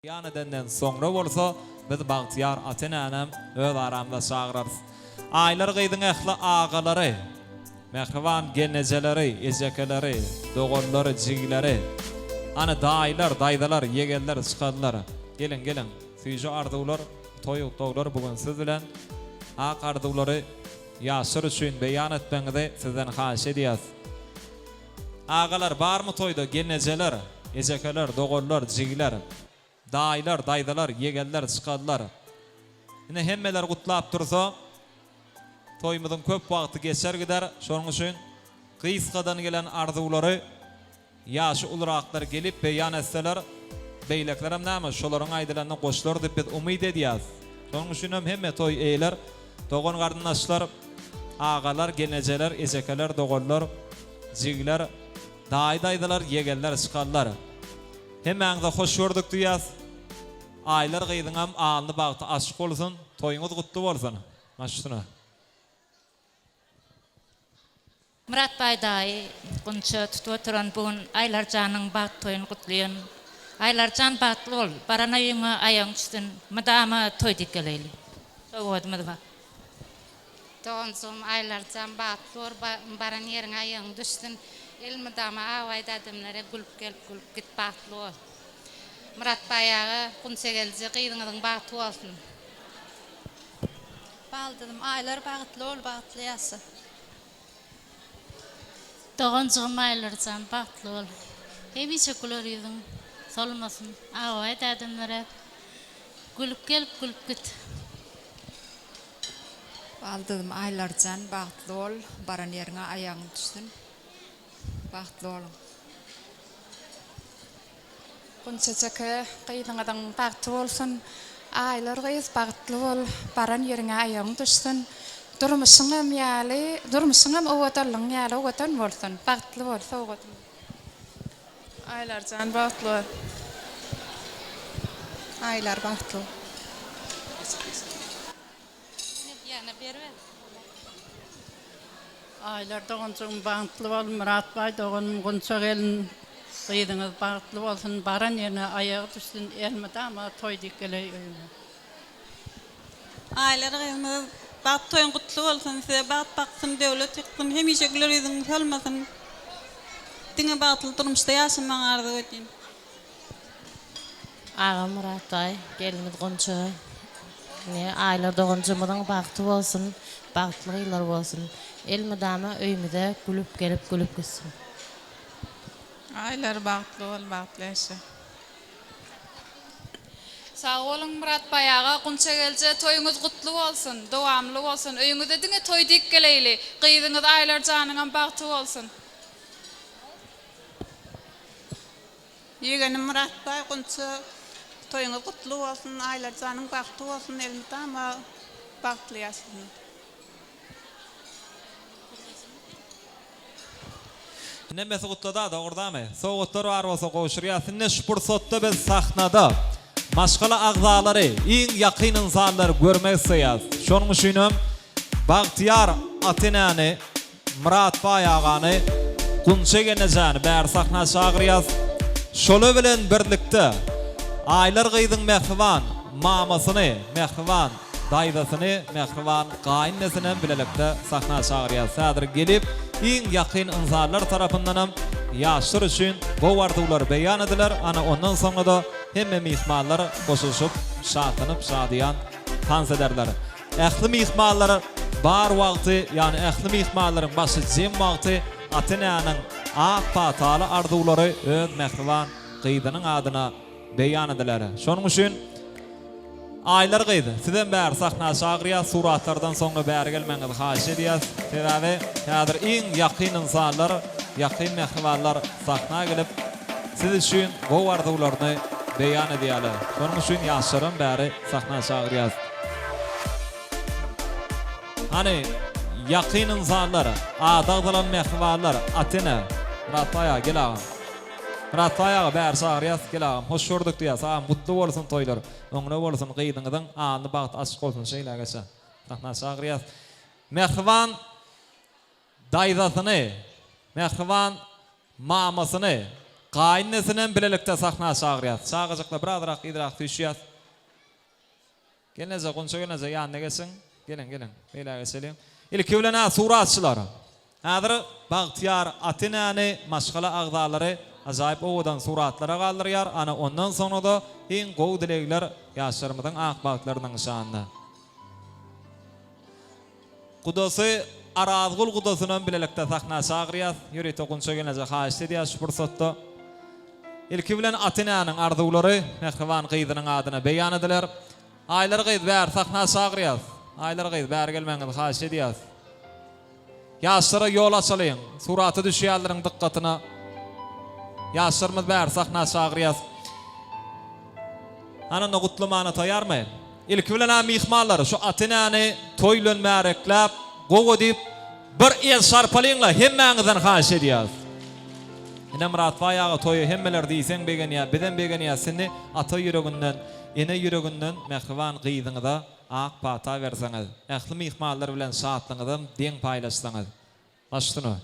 Beýan edenden soňra bolsa biz bagtyýar ata-enänem öz aramyza çagyrarys. Aýlar gyzyň ähli agalary, mähriban gelnejeleri, ejekeleri, doganlary, jigileri, hany daýylar, daýzalar, ýegenler, çykanlar, geliň, geliň, süýji arzuwlar, toý gutlaglar bu gün siz bilen ak arzuwlary ýaşlar üçin beýan etmegiňizi sizden haýyş edýäs. Agalar barmy toýda gelnejeler, ejekeler, doganlar, jigiler, daýylar, daýzalar, ýegenler, çykanlar. Ine hemmeler gutlap dursa toýumyzyň köp wagty geçer gider, şonuň üçin gysgadan gelen arzuwlary ýaşy uluraklar gelip beýan etseler beýlekilerem näme şolaryň aýdylanyna goşular diýip biz umyt edýäs. Şonuň üçinem hemme toý eýeler Dogan-garyndaşlar, agalar, gelnejeler, ejekeler, doganlar, jigiler, daýy-daýzalar, ýegenler, çykanlar. Hemmäňize hoş gördük diýýäs. Aýlar gyzyňam alny bagty açyk bolsun, toýuňyz gutly bolsun. Baş üstüne. Myratbaý daýy Gunça tutup oturan bu gün Aýlarjanyň bagt toýuny gutlaýan. Aýlarjan bagtly bol, baran öýüňe aýagyň düşsün, mydama toý diýip geleýli. Sowgadymyz bar. Doganjygym Aýlarjan bagtly bol, baran ýeriňe aýagyň düşsün, elmydama abaýda adamlara gülüp gelip gülüp git bagtly bol. Myratbaý aga Gunça gelje gyzyňyzyň bagty bolsun. Baldyzym Aýlar bagtly bol bagtly ýaşa. Doganjygym Aýlarjan bagtly bol. Hemişe güler ýüzüň solmasyn. Abaý dädemlere gülüp gelip gülüp git. Baldyzym Aýlarjan bagtly bol baran ýeriňe aýagyň düşsün bagtly boluň. Gunça jeke gyzyňyzyň bagty bolsun Aýlar gyz bagtly bol baran ýeriňe aýagyň düşsün durmuşyňam ýaly durmuşyňam owadanlygyň ýaly owadan bolsun bagtly bol sowgadym. Aýlarjan bagtly bol. Aýlar bagtly bol. Aýlar doganjygym bagtly bol Myratbaý doganym Gunça gelin gyzyňyz bagtly bolsun baran ýerine aýagy düşsün elmydama toý diýip geleý öýüňe. Aýlar gyzymyz bagt toýuň gutly bolsun size bagt baksyn döwlet ýyksyn hemişe güler ýüzüň solmasyn diňe bagtly durmuşda ýaşamagyňy arzuw edýän. Agam Myratbaý, gelnimiz Gunça, ine Aýlar doganjygymyzyň bagty bolsun, bagtly gyzlar bolsun. Elmydama öýümize gülüp gelip gülüp gitsin. Aýlar bagtly bol bagtly ýaşa. Sag boluň Myratbaý aga Gunça gelje toýuňyz gutly bolsun dowamly bolsun öýüňize diňe toý diýip geleýli gyzyňyz Aýlar janyňam bagty bolsun. Ýegenim Myratbaý Gunça toýuňyz gutly bolsun Aýlarjanyň bagty bolsun elmydama bagtly ýaşasyn. Hemmesi gutlada dogurdamy? Sowgatlar bar bolsa gowşurýas. Indi şu pursatda biz sahnada maşgala agzalary, iň ýakyn ynsanlary görmek isleýäs. Şonuň üçinem Bagtyýar ata-enäni Myratbaý agany, Gunça gelnejäni bäri sahna çagyrýas. Şolar bilen birlikde Aýlar gyzyň mähriban mamasyny, mähriban daýzasyny, mähriban gaýynenesinem bilelikde sahna çagyrýas. Häzir gelip, iň ýakyn ynsanlar tarapyndanam ýaşlar üçin gowy arzuwlar beýan ediler. Ana, ondan soňra-da hemme myhmanlar goşulyşyp, şatlanyp, şadyýan tans ederler. Ähli myhmanlar bar wagty, ýagny ähli myhmanlaryň başy jem wagty ata-enäniň ak pataly arzuwlary öz mähriban gyzynyň adyna beýan ediler. Şonuň üçin Aýlar gyz, sizem bäri sahna çagyrýas, suratlardan soňra bäri gelmegiňizi haýyş edýäs. Sebäbi häzir iň ýakyn ynsanlar, ýakyn mähribanlar sahna gelip, siz üçin gowy arzuwlaryny beýan edýärler. Şonuň üçin ýaşlaram bäri sahna çagyrýas. Hany, ýakyn ynsanlar, ady agzalan mähribanlar, ata-ene, Myratbaý aga, gel agam. Myratbaý aga, bäri çagyrýas, gel agam, hoş gördük diýýäs, agam, gutly bolsun toýlar, öňüne bolsun, gyzyňyzyň alny bagty açyk bolsun, şeýle geçe. Sahna çagyrýas. Mähriban daýzasyny, mähriban mamasyny. Gaýynenesinem bilelikde sahna çagyrýas. Çagajyklar birazrak yzrak süýşýäs. Gelneje, Gunça gelneje ýanyna geçiň. Geliň, geliň. Beýläk geçeliň. Ilki bilen-ä suratçylar. Häzir bagtyýar ata-enäni maşgala agzalary ajaýyp owadan suratlara galdyrýar. Ana, ondan soňra-da iň gowy dilegler ýaşlarymyzyň ak bagtlarynyň nyşanyna. Gudasy Arazgul gudasynam bilelikde sahna çagyrýas. Ýörite Gunça gelneje haýyşt edýäs şu pursatda. Ilki bilen ata-enäniň arzuwlary mähriban gyzynyň adyna beýan ediler. Aýlar gyz bäri sahna çagyrýas. Aýlar gyz bäri gelmegiňizi haýyş edýäs. Ýaşlara ýol açalyň. Surata düşýänleriň dykgatyna. Ýaşlarymyz bäri sahna çagyrýas. Hany onda gutlamana taýarmy? Ilki bilen-ä myhmanlar şu ata-enäni toý bilen märekläp, gowy diýip, bir el şarpalyňla hemmäňizden haýyş edýäs. Ine Myratbaý aga toýa hemmeler diýseň begenýär, bizem begenýäs indi ata ýüreginden, ene ýüreginden mähriban gyzyňyza ak pata berseňiz, ähli myhmanlar bilen şatlygyňyzam deň paýlaşsaňyz. Baş üstüne.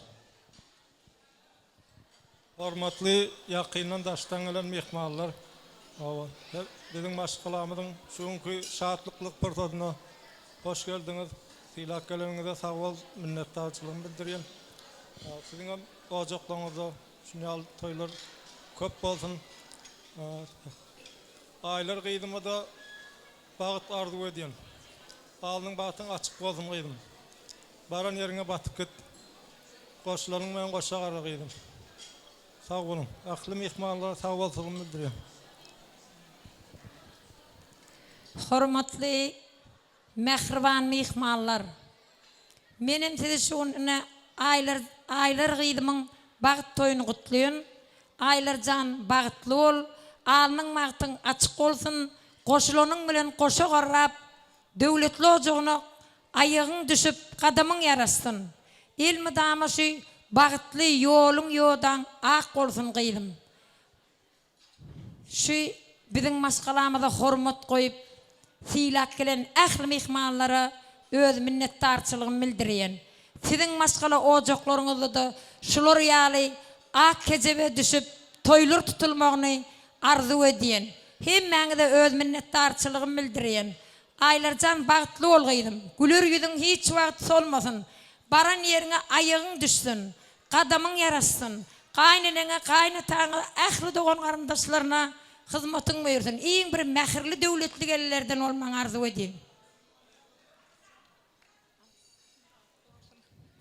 Hormatly ýakyndan daşdan gelen myhmanlar, hawa, biziň maşgalamyzyň şu günki şatlykly pursadyna hoş geldiňiz. Sylap geleniňize sag bol, minnetdarçylygymy bildirýän. Siziň hem ojaklaryňyzda şuny ýaly toýlar köp bolsun. Aýlar gyzyma-da bagt arzuw edýän. Alnyň bagtyň açyk bolsun gyzym. Baran ýeriňe batyp git. Goşulanyň bilen goşa gara gyzym. Sag boluň. Ähli myhmanlara sag bolsugymy bildirýän. Hormatly mähriban myhmanlar! Menem sizi şu gün ine Aýlar Aýlar gyzymyň bagt toýuny gutlaýyn. Aýlar jan bagtly bol, alnyň bagtyň açyk bolsun, goşulanyň bilen goşa garrap, döwletli ojagyna Aýagyň düşüp, gadamyň ýarasyn. Elmydama şu bagtly ýoluň ýodaň ak bolsun gyzym. Şu biziň maşgalamyza hormat goýup, sylap gelen ähli myhmanlara öz minnetdarçylygymy bildirýän. Siziň maşgala ojaklaryňyzda-da şular ýaly ak kejebe düşüp, toýlar tutulmagyny arzuw edýän. Hemmäňize öz minnetdarçylygymy bildirýän. Aýlarjan bagtly bol gyzym. Güler ýüzüň hiç wagt solmasyn. Baran ýeriňe aýagyň düşsün. Gadamyň ýaraşsyn. Gaýyneneňe, gaýynataňa, ähli dogan garyndaşlaryna hyzmatyň buýursyn. Iň bir mähirli döwletli gelinlerden bolmagyňy arzuw edýän.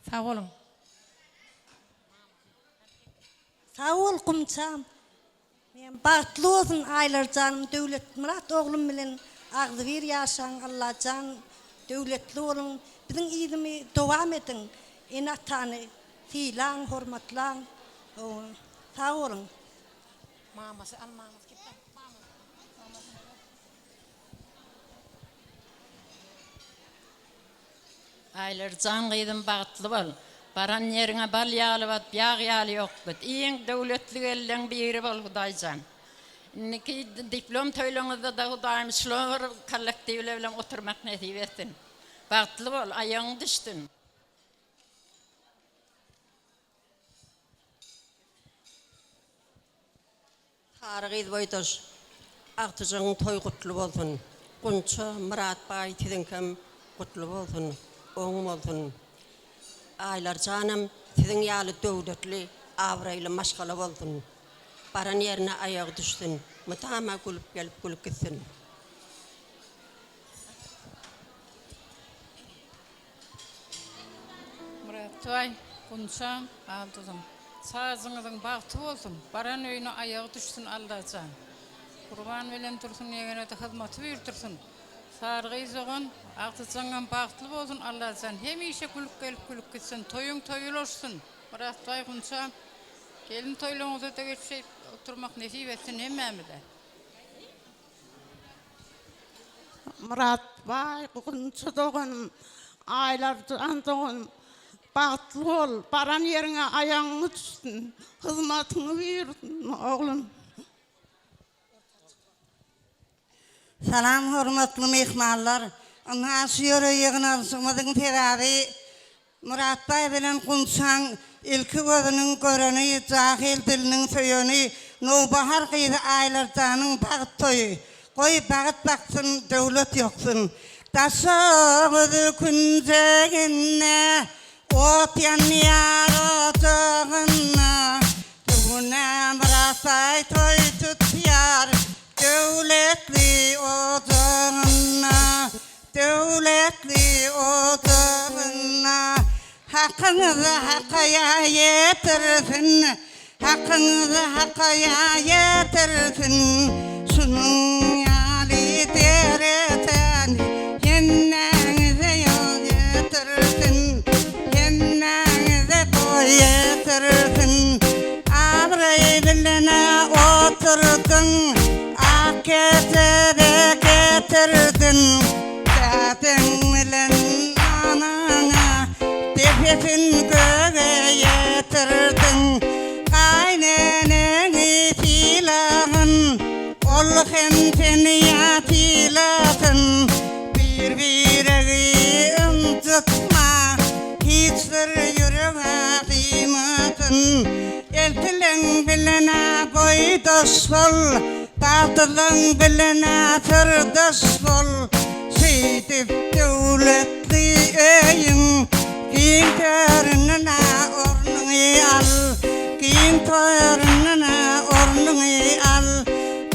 Sag boluň. Sag bol Gumçam. Men bagtly bolsun Aýlarjanym Döwletmyrat oglum bilen agzybir ýaşaň Allajan döwletli boluň biziň yzymy dowam ediň ene atany sylaň hormatlaň sag boluň. Mamasy almaňyz gitdi. Aýlarjan gyzym bagtly bol. Baran ýeriňe bal ýaly bat, ýag ýaly ýok git. Iň döwletli gelleň biri bol Hudaýjan. Indiki diplom toýlaňyzda-da Hudaýym şular kollektiwler bilen oturmak nesip etsin. Bagtly bol, aýagyň düşsün. Sary gyz boýdaş agtyjagyň toýy gutly bolsun Gunça Myratbaý siziňkem gutly bolsun oň bolsun Aýlarjanam siziň ýaly döwletli abraýly maşgala bolsun baran ýerine aýagy düşsün mydama gülüp gelip gülüp gitsin. Myratbaý, Gunçam, Alduzym. Çajyňyzyň bagty bolsun, baran öýüne aýagy düşsün Allajan. Gurban bilen Dursun ýegenede hyzmaty buýurdyrsyn. Sarygyz dogan, agtyjaňam bagtly bolsun Allajan. Hemişe gülüp gelip gülüp gitsin. Toýuň toý ulaşsyn. Myratbaý, Gunçam, gelin toýlaryňyzada gelip şeýdip oturmak nesip etsin hemmämize. Myratbaý Gunça doganym, Aýlarjan doganym, bagtly bol, baran ýeriňe aýagyňy düşsün, hyzmatyňy buýursyn, oglum. Salam hormatly myhmanlar. Ynha şu ýere ýygnanyşygymyzyň sebäbi Myratbaý bilen Gunçaň. Ilki gözüniň göreni, jahyl diliniň söýeni, Nowbahar gyzy Aýlarjanyň bagt toýy. Goý, bagt baksyn, döwlet ýoksun. Daşoguz künjeginde ot ýanýar ojagynda, Düwüne Myratbaý toý tutýar döwletli ojagynda, Döwletli ojagynda. Hakyňyzy Hakaýa ýetirsin, Hakyňyzy Hakaýa ýetirsin, Şunuň ýaly derejäni hemmäňize ýol ýetirsin, Hemmäňize toý ýetirsin. Abraý bilen-ä oturdyň, Ak kejebe getirdiň. Dädeň bilen anaňa depesin göge ýetirdiň. Gaýneneňi sylagyn, ol hem seni sylasyn. Bir-biregi ynjytma, hiç bir ýürege gyýmasyn. Eltileň bilen-ä boýdaş bol, Bagtlyň bilen-ä syrdaş bol. Şeýdip döwletli öýüň giň töründen-ä ornuňy al, Giň töründen-ä ornuňy al.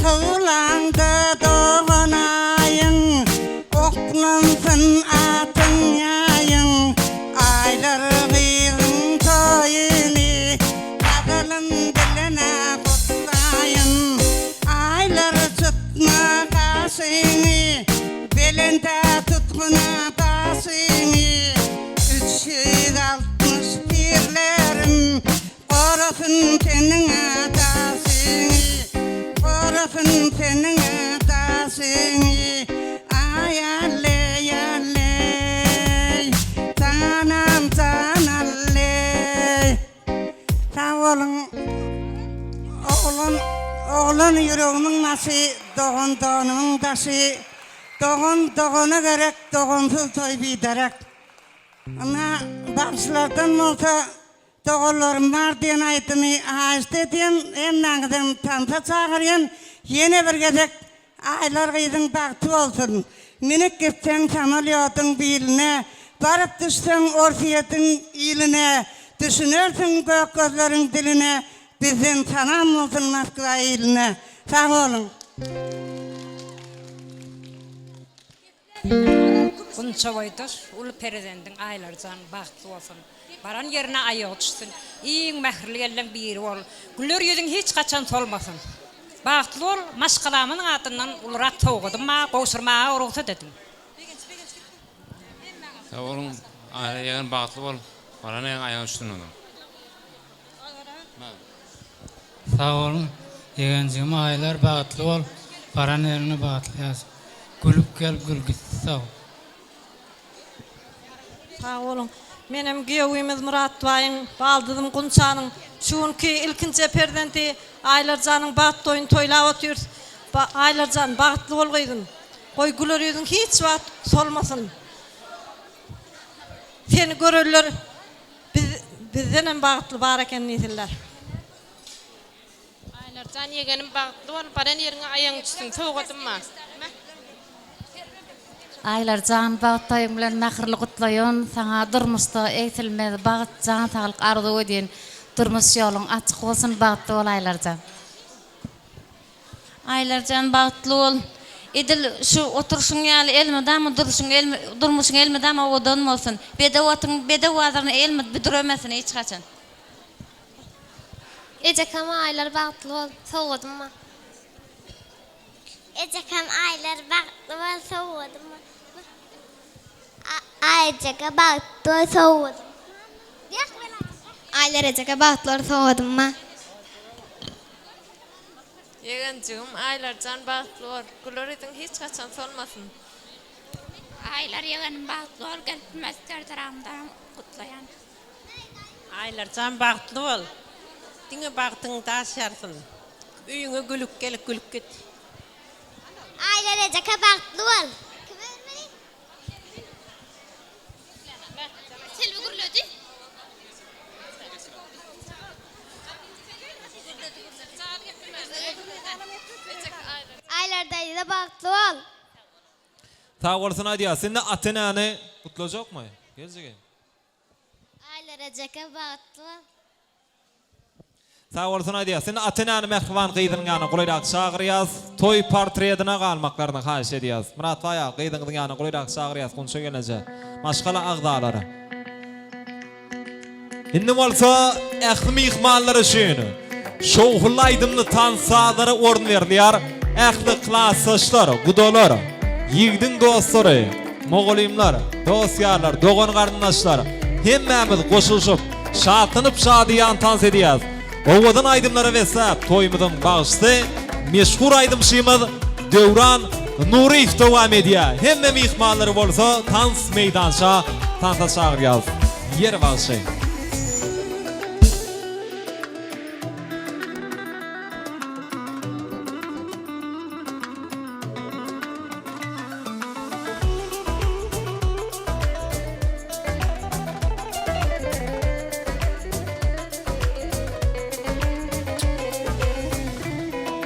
Towlaňda dogan aýyň, oklansyn atyň ýaýyň. Aýlar gyzyň toýuny gazalym bilen-ä gutlaýyn. Aýlar çytma gaşyňy, belende tutguna başyňy. 360 pirlerim gorasyn seniň daşyňy, Gorasyn seniň daşyňy. Aý alleý, alleý, janam jan alleý. Sag boluň oglan oglan ýüregimiň naşy dogan doganymyň daşy dogan dogana gerek dogansyz toý biderek. Ynha bagşylardan bolsa Doganlarym bar diýen aýdymy haýyşt edýän hemmäňizem tansa çagyrýan ýene bir gezek Aýlar gyzyň bagty bolsun Münüp gitseň samolýodyň biline Baryp düşseň Orsýetiň iline Düşünersiň gök gözleriň diline Bizden salam bolsun Moskwa iline Sag boluň. Gunça boýdaş uly perezendiň Aýlarjan bagtly bolsun. Baran ýerine aýagy düşsün. Iň mähirli gelneň biri bol. Güler ýüzüň hiç haçan solmasyn. Bagtly bol, maşgalamyň adyndan ulurak sowgadym bar, gowşurmaga rugsat ediň. Sag boluň Aýlar ýegen bagtly bol baran ýeriň aýagyň düşsün onuň. Sag boluň ýegenjigim Aýlar bagtly bol baran ýeriňde bagtly ýaşa gülüp gel gül git sag. Sag boluň. Menem giýewimiz Myratbaýyň, baldyzym Gunçanyň şu günki ilkinje perzenti Aýlarjanyň bagt toýuny toýlap otyrys. Aýlarjan, bagtly bol gyzym. Goý güler ýüzüň hiç wagt solmasyn. Seni görenler Biz bizdenem bagtly bar eken diýsinler. Aýlarjan ýegenim bagtly bol baran ýeriňe aýagyň düşsün sowgadym bar. Aýlarjan bagt toýuň bilen mähirli gutlaýan saňa durmuşda egsilmez bagt jan saglyk arzuw edýän durmuş ýoluň açyk bolsun bagtly bol Aýlarjan. Aýlarjan bagtly bol. Edil şu oturşyň ýaly elmydama durşuň durmuşyň elmydama owadan bolsun. Bedew atyň bedew bazaryny elmyt büdremesin hiç haçan. Ejekam Aýlar bagtly bol sowgadym bar. Ejekam Aýlar bagtly bol sowgadym bar. Aýjeke bagtly bol sowgadym. Aýlar ejeke bagtly bol sowgadym bar. Ýegenjigim Aýlarjan bagtly bol. Güler ýüzüň hiç haçan solmasyn. Aýlar ýegenim bagtly bol gelip bilmezler daramdan gutlaýan. Aýlarjan bagtly bol. Diňe bagtyň daş ýarsyn. Öýüňe gülüp gelip gülüp git. Aýlar ejeke bagtly bol. Selbi gürledi. Aýlar daýza bagtly bol. Sag bolsun aýdýas. Indi ata-enäni gutlajakmy? Gel jigim. Aýlar ejeke bagtly bol. Sag bolsun aýdýas. Indi ata-enäni mähriban gyzynyň ýanyna golaýrak çagyrýas. Toý portredine galmaklaryny haýyş edýäs. Myratbaý aga, gyzyňyzyň ýanyna golaýrak çagyrýas Gunça gelneje. Maşgala agzalary. Indi bolsa ähli myhmanlar üçin şowhunly aýdymly tans-sazlara orun berilýär. Ähli klasdaşlar, gudalar, ýigdiň dostlary, mugallymlar, dost-ýarlar, dogan-garyndaşlar hemmämiz goşulyşyp, şatlanyp şadyýan tans edýäs. Owadan aýdymlara besläp toýumyzyň bagşysy, meşhur aýdymçymyz Döwran Nuryýew dowam edýär. Hemme myhmanlary bolsa tans meýdança tansa çagyrýarys. Ýer bagşy.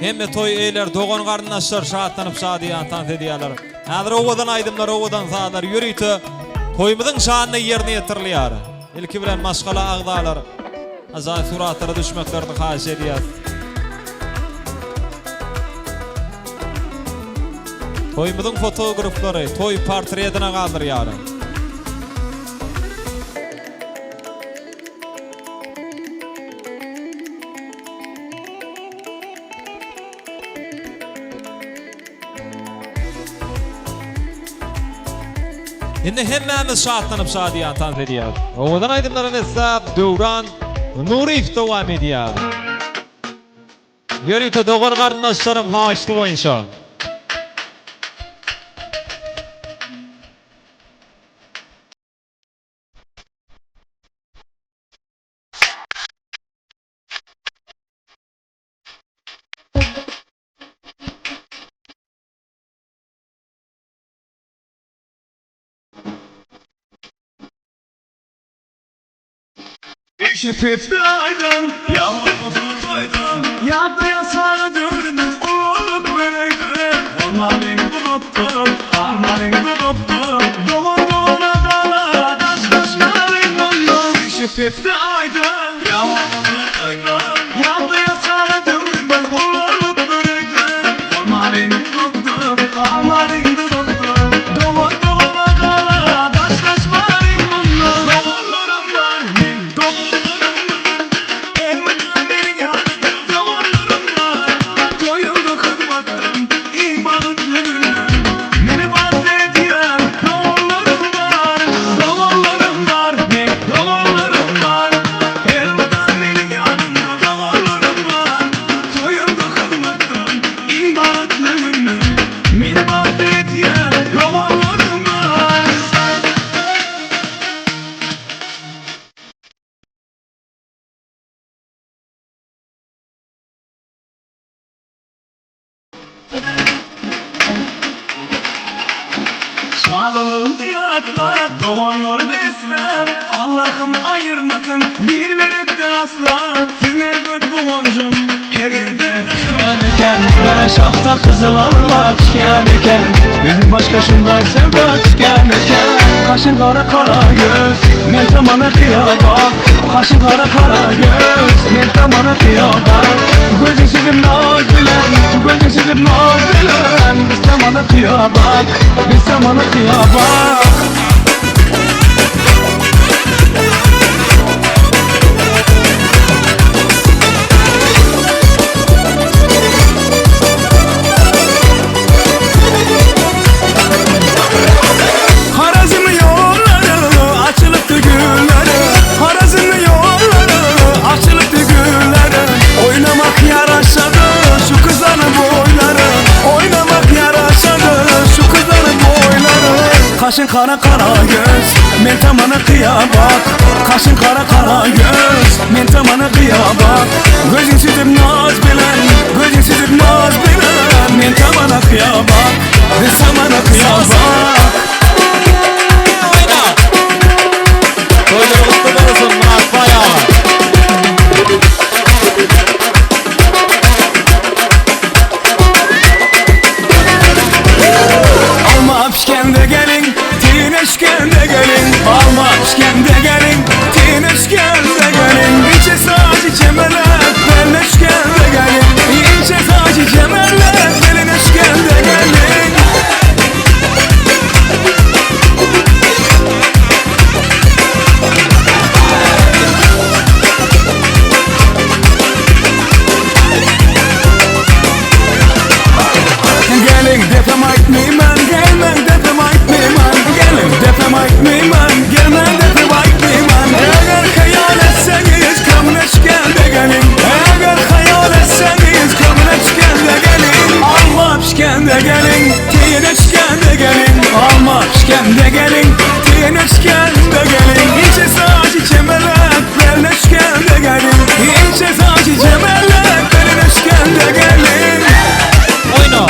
Hemme toý eýler, dogan-garyndaşlar şatlanyp şadyýan tans edýärler. Häzir owadan aýdymlar, owadan sazlar ýörite toýumyzyň şanyna ýerine ýetirilýär. Ilki bilen maşgala agzalar ajaýyp suratlara düşmeklerini haýyş edýäs. Toýumyzyň fotograflary toý portredine galdyrýar. Indi hemmämiz şatlanyp şadyýan tans edýäris. Owadan aýdymlara besläp Döwran Nuryýew dowam edýär. Ýörite dogan-garyndaşlaryň haýyşty boýunça. Işi aýdan, ýalňyz toýdan, Ýatda ýasara döwrümiz ululyk bereýdi. Bolmalyň uzakdan, almalyň duzakdan, Dogan dogana gala, daşlaşmalyň ondan. Işi aýdan, ýalňyz toýdan, Ýatda ýasara döwrümiz ululyk bereýdi. Bolmalyň uzakdan, almalyň duzakdan, Dogan dogana gala, daşlaşmalyň ondan. Doganlarym bar meň, doganlarym bar. Elmydam meniň ýanymda doganlarym bar. Toýumda hyzmatdan iň bagtly günler. Meni bagtly edýän doganlarym bar. Doganlarym bar meň, doganlarym bar. Elmydam meniň ýanymda doganlarym bar. Toýumda hyzmatdan iň bagtly günler. Meni bagtly edýän doganlarym bar. Şalygyňy ýatla, doganlary besle, Allahym aýyrmasyn bir berekden asla, Siz merwert guwanjym, eger-de. Düşýän eken, Gara şahda gyzyl alma düşýän eken, Bizim başga şunday söwda düşýän eken. Gaşyň gara kara göz, men tamana gyýa bak, Gaşyň gara kara göz, men tamana gyýa bak. Gözüň süzüp naz bilen, gözüň süzüp naz bilen, Biz tamana gyýa bak, biz tamana gyýa bak. Harazm ýollary açylypdy gülleri Harazm ýollary açylypdy gülleri Oýnamak ýaraşady şu gyzlaryň boýlary Oýnamak ýaraşady şu gyzlaryň boýlary Kaşyň gara gara göz men tamana gyýa bak Kaşyň gara gara göz men tamana gyýa bak Gözüň süzüp naz bilen gözüň süzüp naz bilen Men tamana gyýa bak biz tamana gyýa bak. Toýlar gutly bolsun Myratbaý aga. pişkende gelin Tineşkende gelin Alma pişkende gelin Tineşkende gelin İçe sacı çemelek Belleşkende gelin İçe sacı çemelek Belineşkende gelin Gelin depem aýtmaýman Gelmen depem aýtmaýman Gelin depem aýtmaýman Gelmen depem aýtmaýman Eger hyýal etseňiz Köňleşgende geliň Eger hyýal etseňiz Köňleşgende geliň Alma pişgende geliň Tineşgende geliň Alma pişgende geliň Tineşgende geliň Içe saçy çemelek Belleşgende geliň Içe saçy çemelek Belleşgende geliň Oýna!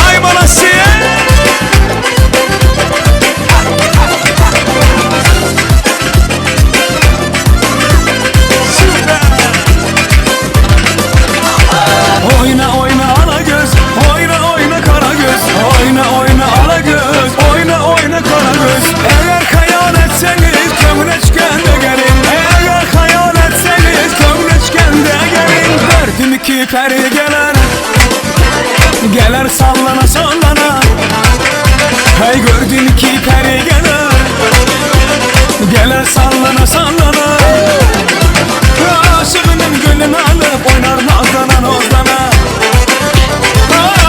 Aý balasy! Oýna oýna ala göz, oýna oýna gara göz, oýna oýna ala göz, oýna oýna gara göz. Eger haýal etseňiz köňleşgende geliň, eger haýal etseňiz köňleşgende geliň. Gördüm iki peri geler, geler sallana sallana. Hey gördüm iki peri geler, geler sallana sallana. Aşığının gönlünü alıp oynar nazlana nazlana.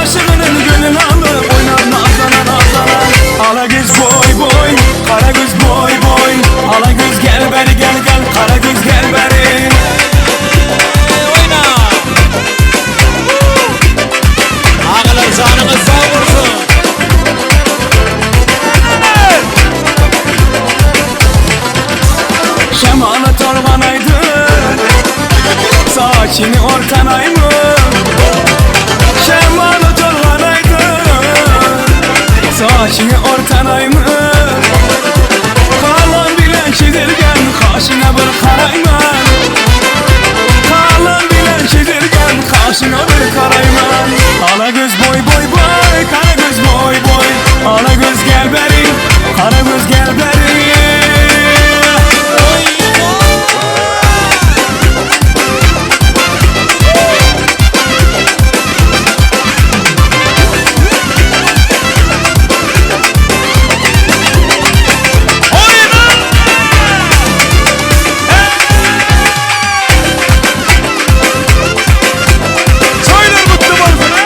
Aşığının gönlünü alıp oynar nazlana nazlana. Ala göz boy boy, kara göz boy boy. Ala göz gel beri gel gel, kara göz gel beri. Oýna! Agalar janyňyz sag bolsun. Şemalı torbanaydı Saçını ortanaydı Şemalı torbanaydı Saçını ortanaydı Kalan bilen çizilgen Kaşına bir karayman Kalan bilen çizilgen Kaşına bir karayman Ala göz boy boy boy Kara göz boy boy Ala göz gel beri Kara göz gel beri Toýlar gutly bolsun!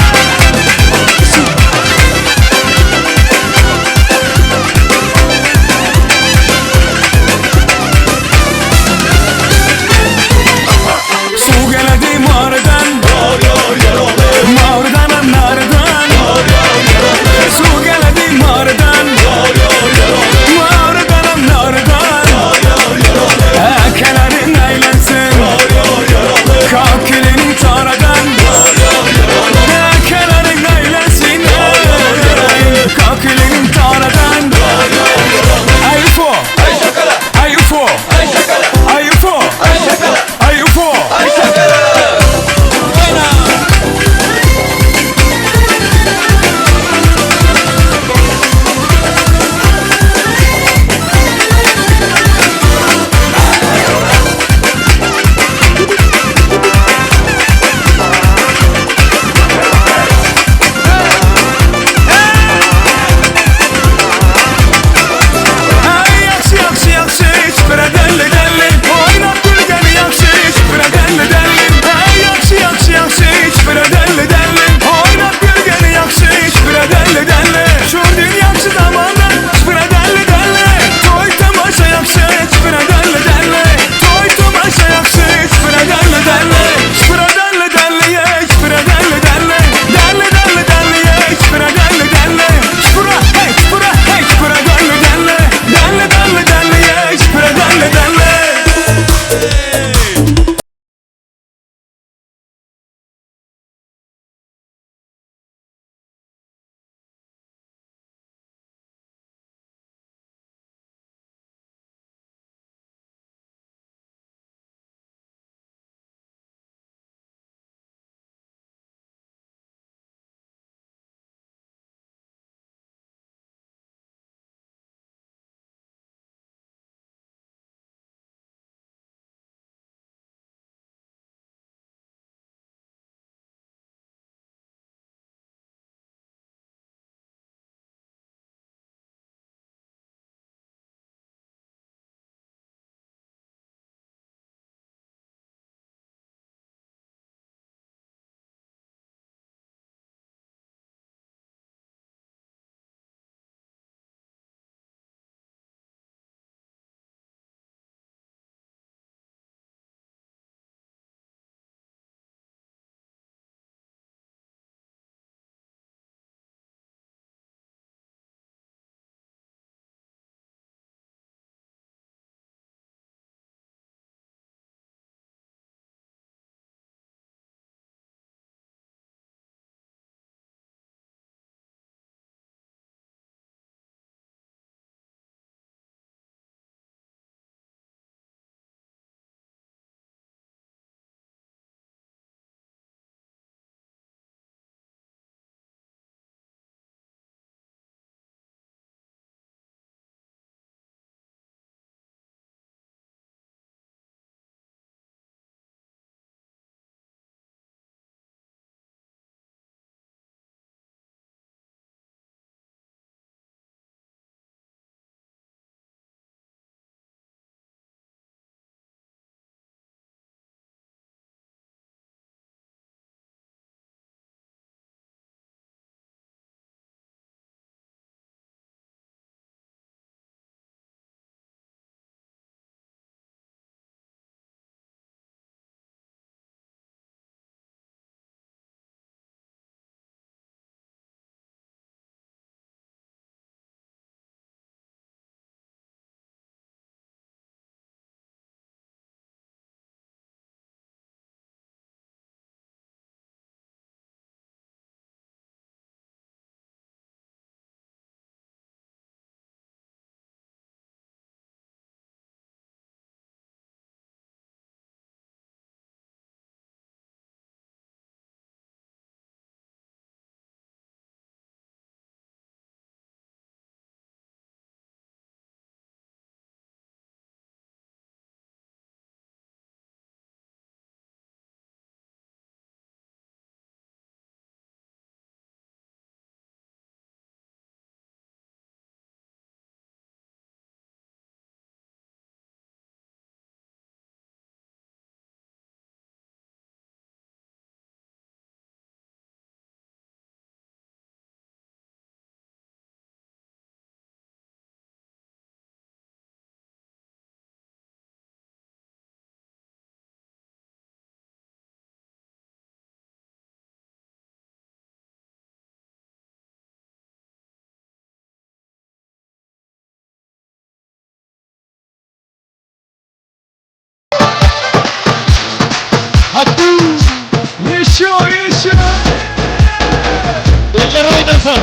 bolsun.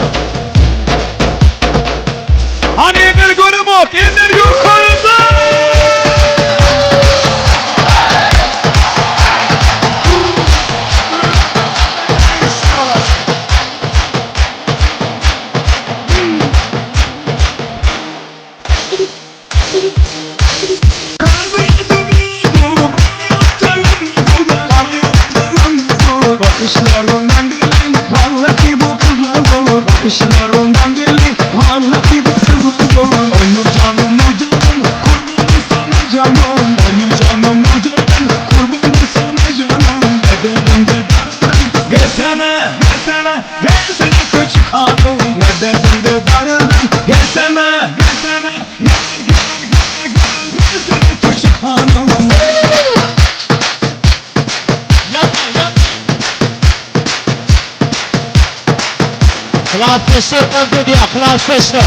Hany eller göremok, eller ýokarda! Bakışlarından belli, vallahi bu kızlar dolu. Bakışlarından belli, vallahi bu kızlar dolu. Onu canım, o canım, kurbanım sana canım. Onu canım, o canım, kurbanım sana canım. Ederim de darıldım, gelsene, gelsene, gelsene küçük hanım. Ederim de darıldım, gelsene, gelsene, gel, gel, gel, gel, gelsene küçük hanım. Klasdaşlar dans edýär, klasdaşlar.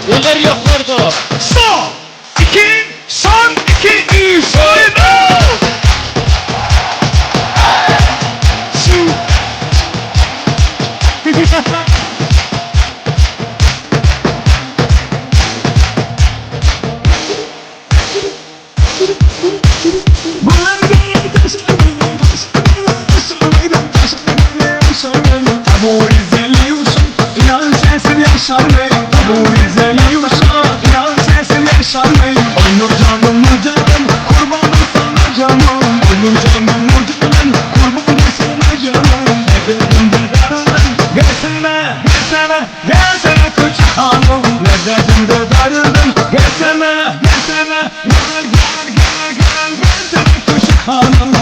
Eller ýokarda. Son, iki, son, iki, üç, oýna! Şu. Gelsene, gelsene küçük hanım Lezzetinde darıldım Gelsene, gelsene Gel, gel, gel, gel Gelsene küçük hanım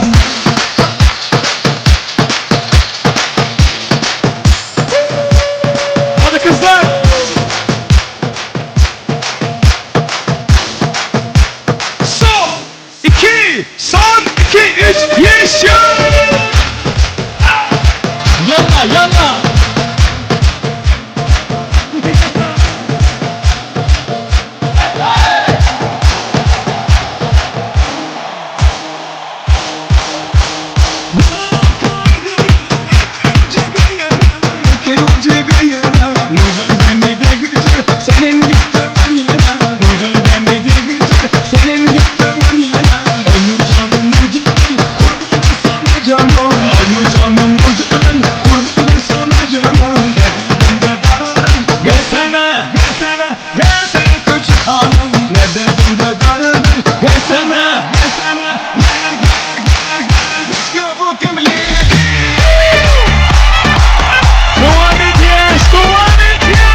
Hadi kızlar! Son, iki, son, iki, üç, yeşil! Ýalla, ýalla. Gelsene, gelsene, gelsene küçük hanım Ne dedim de darıldım Gelsene, gelsene, gel, gel, gel, gel Let's go, bu kimlik Devam ediyoruz, devam ediyoruz.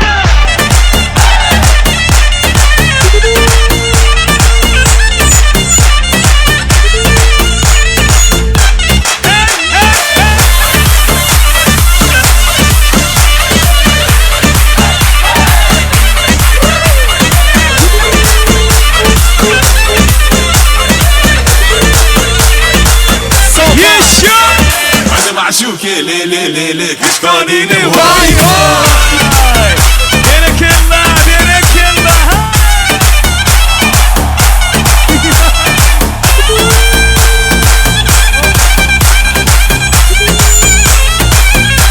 انا معشوق لي لي لي لي كشكانيني Vay vay! Berekella, berekella! ha!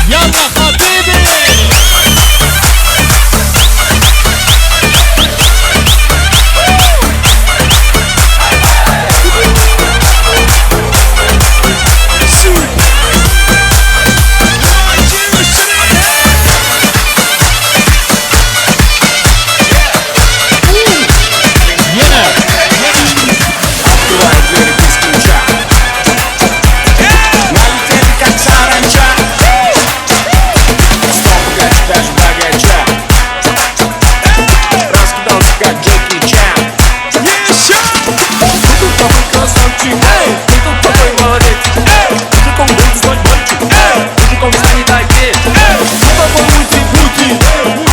Ýalla habibi. Ýene. Открываю двери без ключа Налетели как саранча Стал богаче даже богача Раскидался как Джеки Чан Ты тут такой красавчик, ты тут такой молодец Мужиком будет знать мальчик, мужиком станет отец Ты такой мути-пути,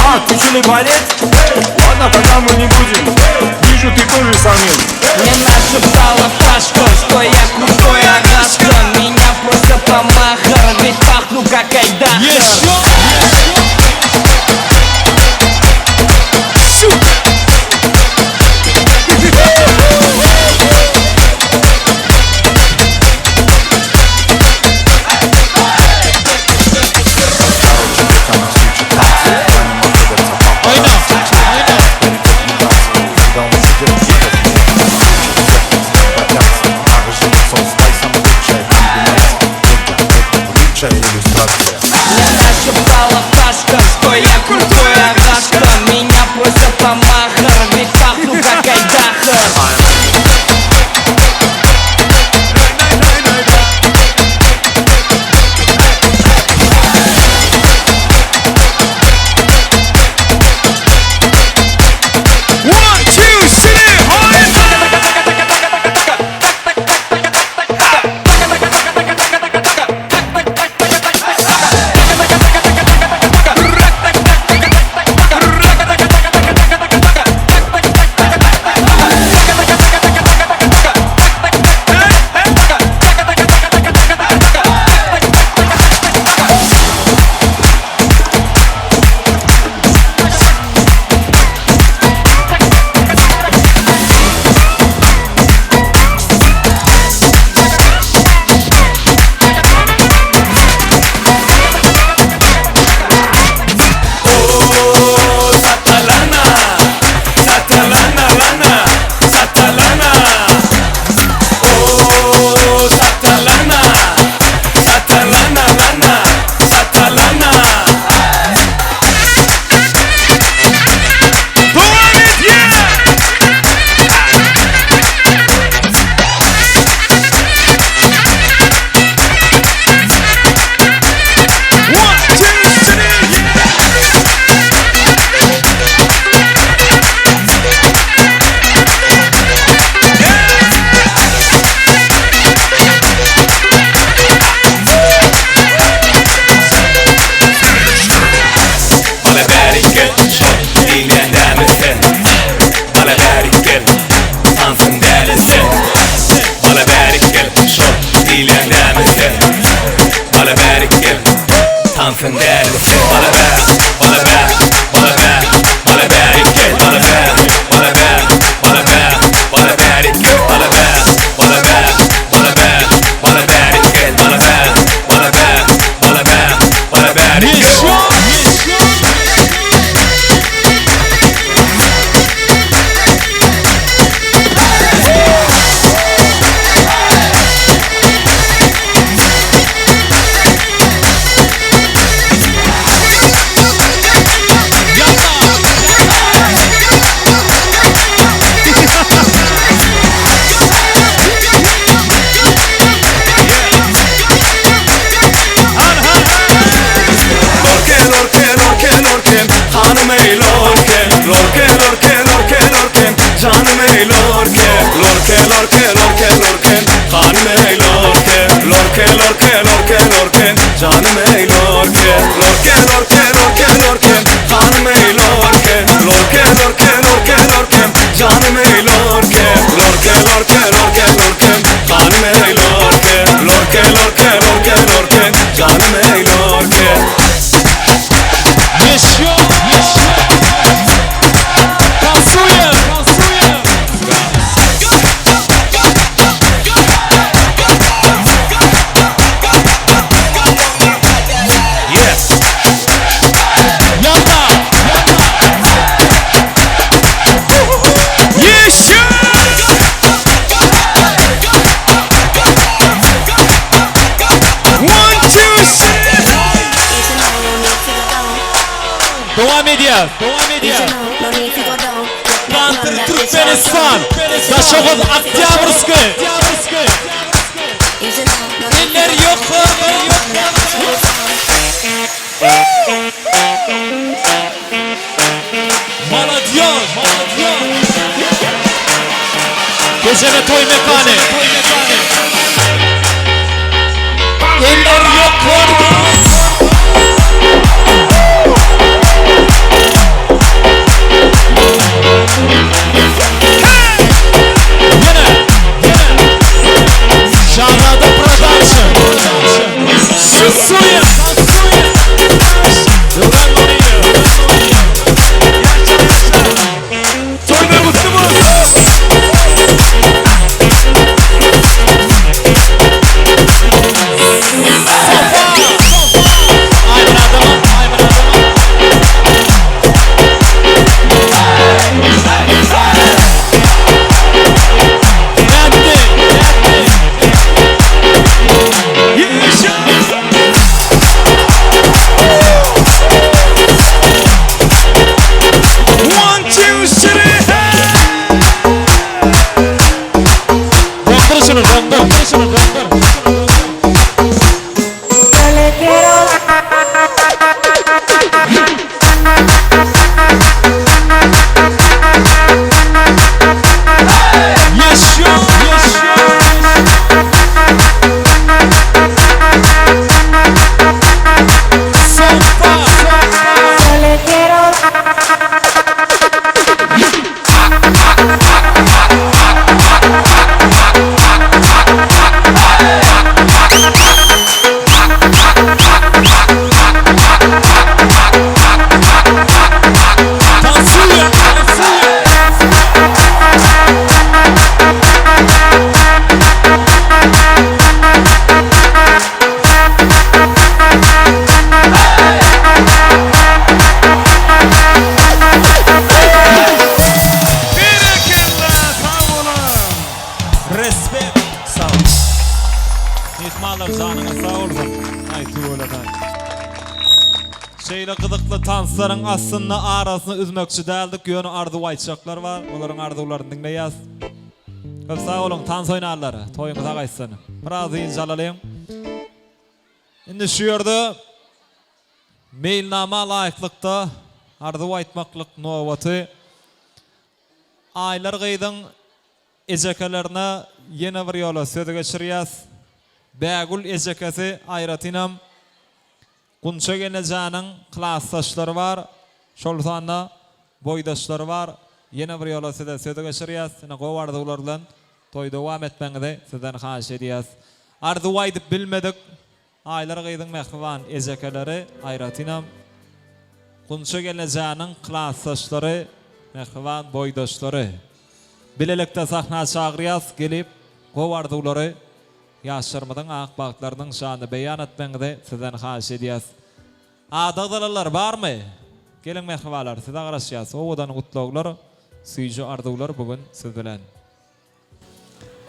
а ты что ли балет? Ладно, тогда мы не будем, вижу, ты тоже самец Мне нашептала Пашка, что я крутой агашка Меня просят на махар, ведь пахну как айдахар Еще! Короче, помахар, ведь пахну как айдахар. One, two, three, hadi! Oh, Satalana, Satalana, lana, Satalana. Oh, Satalana, Satalana, lana, Satalana. Dowam et yeah! One, two, three, yeah! Bana bärik gel, şol diýilýän dämi sen? Bana bärik gel, tansyň dälisi. Bana bärik gel, şol diýilýän dämi sen? Bana bärik gel, tansyň dälisi. Bana bä, bana bä, bana bä, bana bärik gel. Bana bä, bana bä, bana bä, bana bärik gel. Bana bä, bana bä, bana bä, bana bärik gel. Bana bä, bana bä, bana bä, bana bärik gel. Lorke, lorke, lorke, lorke, hanım ey lorke. Lorke, lorke, lorke, lorke, canım ey lorke. Lorke, lorke, lorke, lorke, hanım ey lorke. Lorke, lorke, lorke, lorke, canım ey lorke. Lorke, lorke, lorke, lorke, hanım ey lorke. Lorke, lorke, lorke, lorke, canım ey lorke. Lorke, lorke, lorke, lorke, hanım ey lorke. Lorke, lorke, lorke, lorke, canım ey lorke. Еще, еще. Танцуем, танцуем. Yes. Yalla. Еще! One, two, three. Dowam edýär, dowam edýär. Counter Türkmenistan. Daşoguz Oktyabrskiy. Eller ýokary, Молодежь, молодежь. Gecele toý mekany. Eller ýokary. Ýene, ýene. Şahzada Production. Tansuýa, Döwran Nuryýew. Toýlar gutly bolsun. Safa. Tanslaryň aslynda arasyny üzmekçi däldik, ýöne arzuw aýtjaklar bar, olaryň arzuwlaryny diňleýäs. Köp sag boluň tans oýnanlar, toýuňyza gaýtsyn. Biraz dynç alalyň. Indi şu ýerde meýilnama laýyklykda arzuw aýtmaklyk nobaty Aýlar gyzyň ejekelerine ýene bir ýola söz geçirýäs. Bägül ejekesi aýratynam Gunça gelnejäniň klasdaşlary bar, şol sanda boýdaşlary bar. Ýene bir ýola size sözi geçirýäs. Ine gowy arzuwlar bilen toýy dowam etmegiňizi sizden haýyş edýäs. Arzuw aýdyp bilmedik Aýlar gyzyň mähriban ejekeleri, aýratynam Gunça gelnejäniň klasdaşlary, mähriban boýdaşlary. Bilelikde sahna çagyrýas, gelip gowy arzuwlary Ýaşlarymyzyň ak bagtlarynyň şanyny beýan etmegiňizi sizden haýyş edýäs. Ady agzalanlar barmy? Geliň mähribanlar, size garaşýas. Owadan gutlaglar, süýji arzuwlar bu gün siz bilen.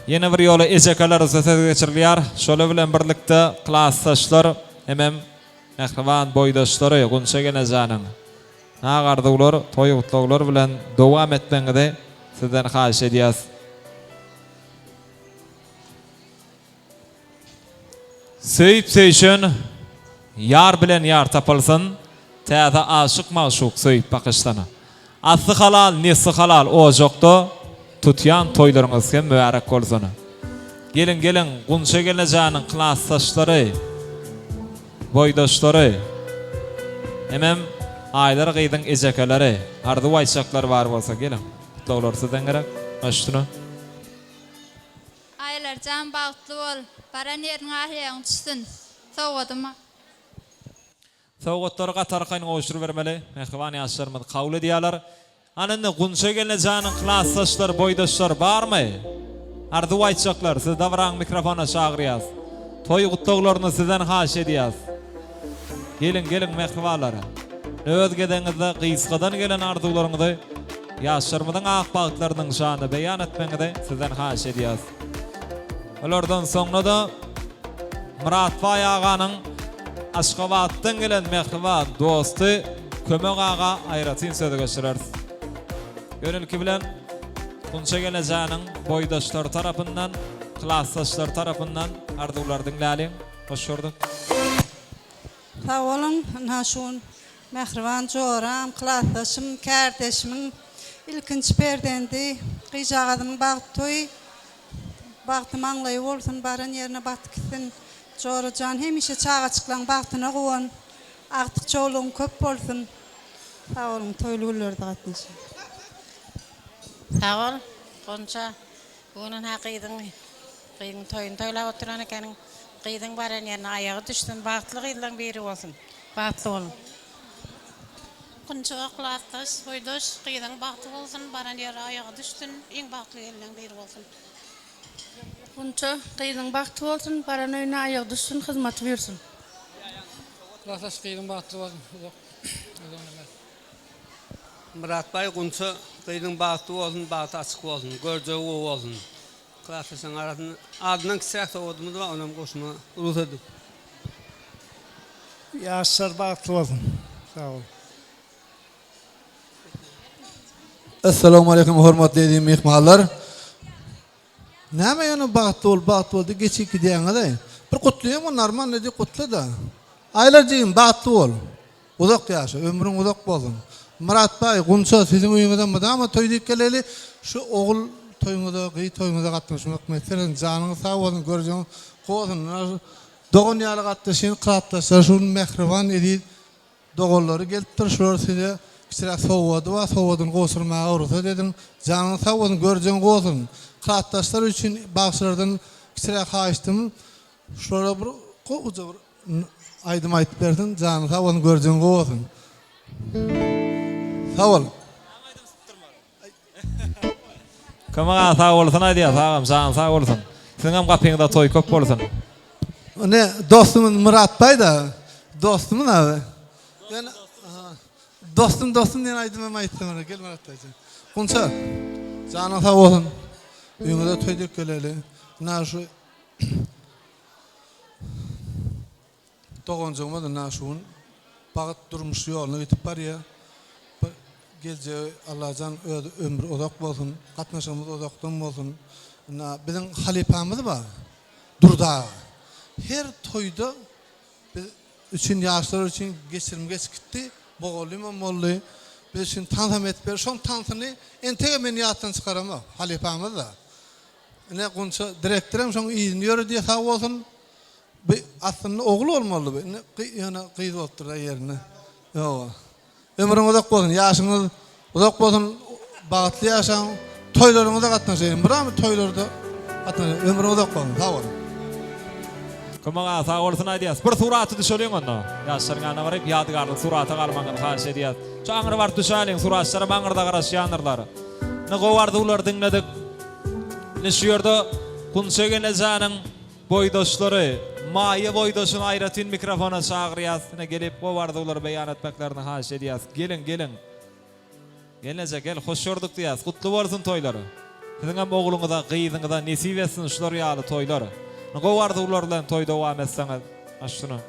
Ýene bir ýola ejekeler söz geçirilýär. Şolar bilen birlikde klasdaşlar hemem mähriban boýdaşlary Gunça gelnejäniň ak arzuwlar, toý gutlaglar bilen dowam etmegiňizi sizden haýyş edýäs. Söýüp söýşen ýar bilen ýar tapylsyn, Täze aşyk-magşuk söýüp bakyşsyn. Asly halal, nesli halal ojakda, Tutýan toýlaryňyz hem mübärek bolsun. Geliň, geliň, Gunça gelnejäniň klasdaşlary, boýdaşlary, hemem Aýlar gyzyň ejekeleri, arzuw aýtjaklar bar bolsa, geliň, gutlaglar sizden gerek. Baş üstüne. Aýlarjan bagtly bol, baran ýeriňe aýagyň düşsün. Sowgadyma. Sowgatlary gaty arkaýyn gowşurybermeli. Mähriban ýaşlarymyz kabul edýärler. Ana indi Gunça gelnejanyň klasdaşlary, boýdaşlary barmy? Arzuw aýtjaklar, sizi dabraň mikrofona çagyrýas. Toý gutlaglaryny sizden haýyş edýäs. Geliň, geliň mähribanlar. Öz gezegiňizde gysgadan gelen arzuwlaryňyzy ýaşlarymyzyň ak bagtlarynyň şanyna beýan etmegiňizi sizden haýyş edýäs. Olardan soňra-da Myratbaý aganyň Aşgabatdan gelen mähriban dosty Kömek aga aýratyn söz geçireris. Ýöne ilki bilen Gunça gelnejäniň boýdaşlary tarapyndan, klasdaşlary tarapyndan arzuwlary diňläliň. Hoş gördük. Sag boluň, ynha şu gün mähriban joram, klasdaşym, kärdeşimiň ilkinji perzendi, gyzjagazynyň bagt toýy. Bagty maňlaýy bolsun, baran ýerine batyp gitsin. Jora jan hemişe çagajyklaň bagtyna guwan. Agtyk çowlugyň köp bolsun. Sag boluň, toýly günlerde gatnaşaly. Sag bol, Gonja. Bu gün ynha gyzyň gyzyň toýuny toýlap oturan ekeniň. Gyzyň baran ýerine aýagy düşsün, bagtly gyzlaň biri bolsun. Bagtly boluň. Gunça klasdaş, boýdaş, gyzyň bagty bolsun, baran ýeri aýagy düşsün, iň bagtly gelinleň biri bolsun. Gunça, gyzyň bagty bolsun, baran öýüne aýagy düşsün, hyzmaty buýursyn. Klasdaş gyzyň bagtly bolsun, uzak uzak ömür. Myratbaý Gunça gyzyň bagtly bolsun bagty açyk bolsun görjegi gowy bolsun klasdaşlaryň arasynda adyndan kiçiräk sowgadymyz bar onam goşma rugsat ediň. Ýaşlar bagtly bolsun. Sag boluň. Essalamualeýkum hormatly eziz myhmanlar. Näme ýöne bagtly bol bagtly bol diýip geçip gidýäňiz-aý. Bir gutlaýaň normalny diýip gutla-da. Aýlar jigim bagtly bol. Uzak ýaşa, ömrüň uzak bolsun. Myratbaý, Gunça siziň öýüňize mydama toý diýip geleli. Şu ogul toýuňyza, gyz toýuňyza gatnaşmak miýesser etsin. Janyňyz sag bolsun, görjegiňiz gowy bolsun. Dogan ýaly gatnaşýan klasdaşlar şu gün mähriban eziz doganlary gelipdir. Şular size kiçiräk sowgady bar, sowgadyny gowşurmaga rugsat ediň. Janyňyz sag bolsun, görjegiň gowy bolsun. Klasdaşlar üçin bagşylardan kiçiräk haýyştym. Şulara bir gowuja bir aýdym aýdyp bersin janyň sag bolsun görjegiň gowy bolsun. Sag bol. Kömek aga sag bolsun aýdýas agam janyň sag bolsun. Siziňem gapyňyzda toý köp bolsun. Ne dostumyz Myratbaý da dostumyz abi. Ýöne dostum dostum diýen aýdym hem aýtsa mana gel Myratbaý jan. Gunça janyň sag bolsun. Öýüňize toý dek geleli. Ynha şu Doganjygymyz ynha şu gün. Bagt durmuş ýoluna gidip barýar. Bir geljegi Allajan öz ömri uzak bolsun, gatnaşygymyz uzakdan bolsun. Ynha biziň halypamyz bar, Durdy aga. Her toýda biz üçin ýaşlar üçin geçirim geç gitdi, mugallymam boldy. Biz üçin tansam edip berdi. Şoň tansyny entegem men ýatdan çykaramok, halypamyz-da. Ine Gunça direktorem şoň yzyny ýöredýär sag bolsun. Bu aslynda ogul bolmalydy bu. Indi ýöne gyz bolupdyr-da ýerine. Ýoga. Ömrüň uzak bolsun, ýaşyňyz uzak bolsun, bagtly ýaşaň. Toýlaryňyza gatnaşaýyn. Mydama toýlarda gatnaşaýyn. Ömrüň uzak bolsun. Sag boluň. Kömek aga sag bolsun aýdýas. Bir surata düşeliň onda. Ýaşlaryň ýanyna baryp ýadygärlik surata galmagyňyzy haýyş edýäs. Şu aňry baryp düşäliň, suratçylaram aňyrda garaşýandyrlar. Indi gowy arzuwlary diňledik. Indi şu ýerde Gunça gelnejäniň Boýdaşlary, Maýa boýdaşyny aýratyn mikrofona çagyrýas, ine gelip gowy arzuwlary beýan etmeklerini haýyş edýäs. Geliň, geliň. Gelneje, gel, hoş gördük diýýäs. Gutly bolsun toýlar. Siziňem ogluňyza, gyzyňyza nesip etsin şular ýaly toýlar. Ine gowy arzuwlar bilen toý dowam etseňiz. Aşşyna.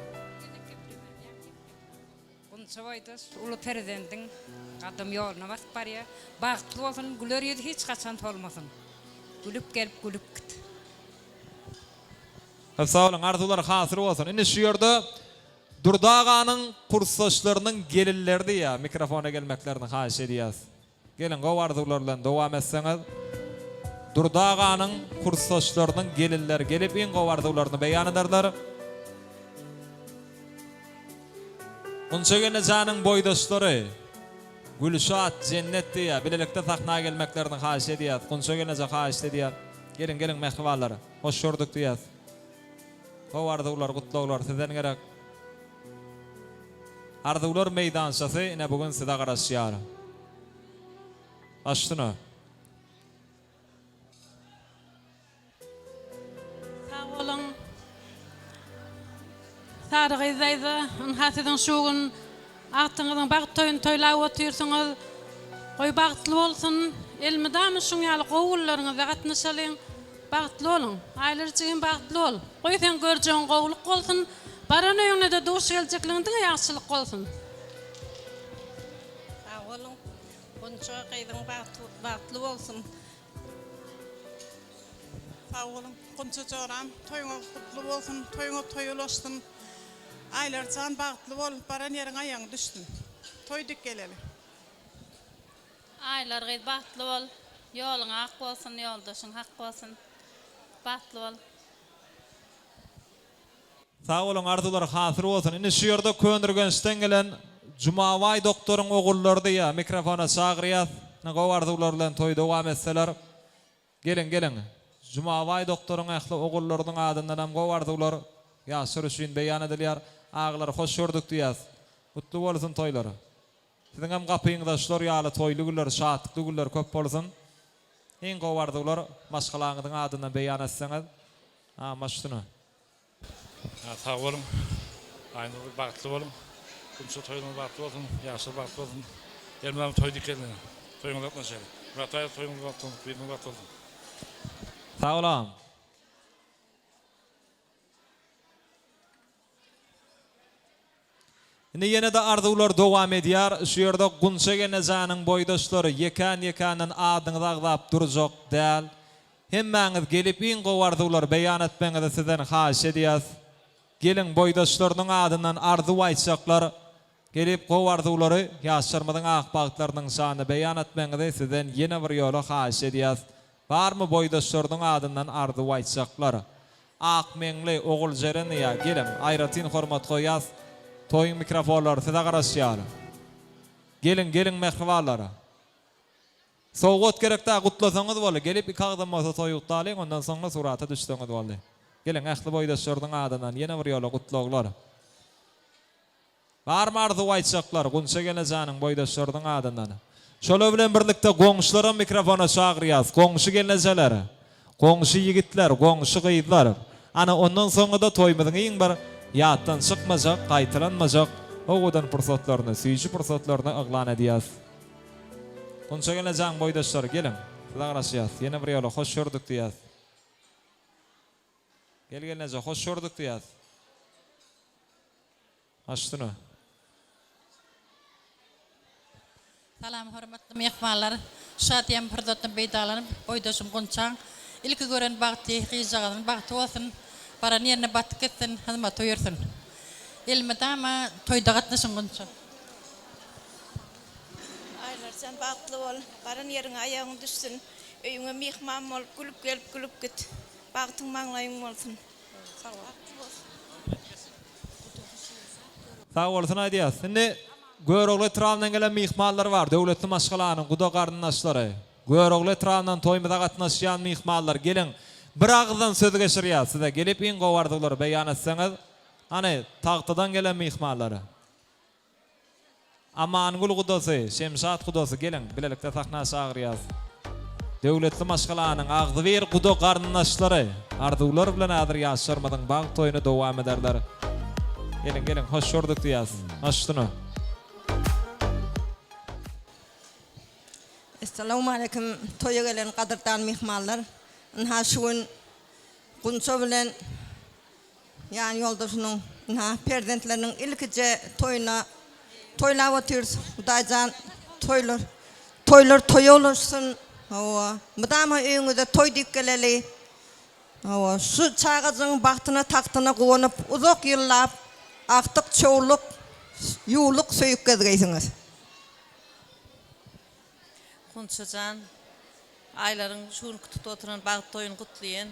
Gunça boýdaş uly perzendiň gadam ýoluna basyp barýar. Bagtly bolsun, güler ýüzi hiç haçan solmasyn. Gülüp gelip, gülüp git. Köp sag boluň, arzuwlar hasyl bolsun. Indi şu ýerde Durdy aganyň kursdaşlarynyň gelinleri diýýär, mikrofona gelmeklerini haýyş edýäs. Geliň gowy arzuwlar bilen dowam etseňiz. Durdy aganyň kursdaşlarynyň gelinleri gelip iň gowy arzuwlaryny beýan ederler. Gunça gelnejäniň boýdaşlary Gülşat, Jennet diýýär. Bilelikde sahna gelmeklerini haýyş edýäs. Gunça gelneje haýyşt edýär. Geliň geliň mähribanlar. Hoş gördük diýýäs. Gowy arzuwlar, gutlaglar sizden gerek. Arzuwlar meýdançasy ine bu gün size garaşýar. Baş üstüne. Sag boluň. Sary gyz daýza, ynha siziň şu gün agtyňyzyň bagt toýuny toýlap otyrsyňyz. Goý bagtly bolsun. Elmydama şuň ýaly gowy günleriňizde gatnaşalyň. Bagtly boluň. Aýlar jigim bagtly bol. Goý seň görjegiň gowulyk bolsun. Baran öýüňde-de duş geljekligiň diňe ýagşylyk bolsun. Sag boluň. Gunça gyzyň bagtly bolsun. Sag boluň Gunça joram toýuňyz gutly bolsun toýuňyz toýa ulaşsyn Aýlarjan bagtly bol baran ýeriňe aýagyň düşsün toý dik geleli. Aýlar gyz bagtly bol ýoluň ak bolsun ýoldaşyň hak bolsun bagtly bol. Sag boluň arzuwlar hasyl bolsun. Indi şu ýerde Köneürgençden gelen Jumabaý doktoryň ogullary diýýär mikrofona çagyrýas. Ine gowy arzuwlar bilen toýy dowam etseler. Geliň geliň. Jumabaý doktoryň ähli ogullarynyň adyndanam gowy arzuwlar ýaşlar üçin beýan edilýär. Agalar hoş gördük diýýäs. Gutly bolsun toýlar. Siziňem gapyňyzda şular ýaly toýly günler, şatlykly günler köp bolsun. Iň gowy arzuwlar maşgalaňyzyň adyndan beýan etseňiz. A maşyna. Sag boluň. Aýnur bagtly boluň. Gunça toýuňyz bagtly bolsun. Ýaşlar bagtly bolsun. Elmydama toý dikelsin. Toýuňyza gatnaşaly. Myrat aga toýuňyz bagtly bolsun. Gyzyňyz bagtly bolsun. Sag bol agam. Indi ýene-de arzuwlar dowam edýär. Şu ýerde Gunça gelnejäniň boýdaşlary ýekän-ýekänden adyňyzy agzap durjak däl. Hemmäňiz gelip iň gowy arzuwlary beýan etmegiňizi sizden haýyş edýäs. Geliň boýdaşlarynyň adyndan arzuw aýtjaklar gelip gowy arzuwlary ýaşlarymyzyň ak bagtlarynyň şanyna beýan etmegiňizi sizden ýene bir ýola haýyş edýäs. Barmy boýdaşlarynyň adyndan arzuw aýtjaklar? Akmeňli, Oguljeren ýa, geliň, aýratyn hormat goýýas. Toýuň mikrofonlary size garaşýar. Geliň, geliň mähribanlar. Sowgat gerek däl, gutlasaňyz boldy. Gelip iki agzam bolsa toýy gutlalyň, ondan soňra surata düşseňiz boldy. Geliň, ähli boýdaşlarynyň adyndan ýene bir ýola gutlaglar. Barmy arzuw aýtjaklar Gunça gelnejäniň boýdaşlarynyň adyndan. Şolar bilen birlikde goňşularam mikrofona çagyrýas. Goňşy gelnejeler, goňşy ýigitler, goňşy gyzlar. Ana ondan soňra-da toýumyzyň iň bir ýatdan çykmajak, gaýtalanmajak owadan pursatlaryny, süýji pursatlaryny yglan edýäs. Gunça gelnejäň boýdaşlary geliň, size garaşýas. Ýene bir ýola hoş gördük diýýäs. Gel gelneje hoş gördük diýýäs. Aç şuny. Salam hormatly myhmanlar! Şadyýan pursatdan peýdalanyp, boýdaşym Gunçaň ilki gören bagty gyzjagazynyň bagty bolsun, baran ýerine batyp gitsin, hyzmaty buýursyn. Elmydama toýda gatnaşyň Gunça. Aýlarjan bagtly bol, baran ýeriňe aýagyň düşsün, öýüňe myhman bolup, gülüp gelip, gülüp git. Bagtyň maňlaýyň bolsun. Sag bol. Sag bolsun aýdýas. Indi Görogly etrabyndan gelen myhmanlar bar, döwletli maşgalanyň guda garyndaşlary. Görogly etrabyndan toýumyza gatnaşýan myhmanlar geliň bir agyzdan söz geçirýäs size gelip iň gowy arzuwlary beýan etseňiz. Hany tagtadan gelen myhmanlar. Amangül gudasy, Şemşat gudasy geliň, bilelikde sahna çagyrýas. Döwletli maşgalanyň agzybir guda garyndaşlary arzuwlar bilen häzir ýaşlarymyzyň bagt toýuny dowam ederler. Geliň, geliň, hoş gördük diýýäs. Baş üstüne. Essalawmaleýkim toýa gelen gadyrdan myhmanlar. Ynha şu gün Gunça bilen Ýan ýoldaşynyň, ynha, perzentleriniň ilkije toýuna toýlap otyrys. Hudaýjan toýlar, toýlar toýa ulaşsyn. Hawa, mydama öýüňize toý diýip geleli. Hawa, şu çagajygyň bagtyna, tagtyna guwanyp, uzak ýyllap agtyk, çowluk, ýuwluk söýüp gezgeýsiňiz. Gunça jan, Aýlaryň şu günki tutup oturan bagt toýuny gutlaýan.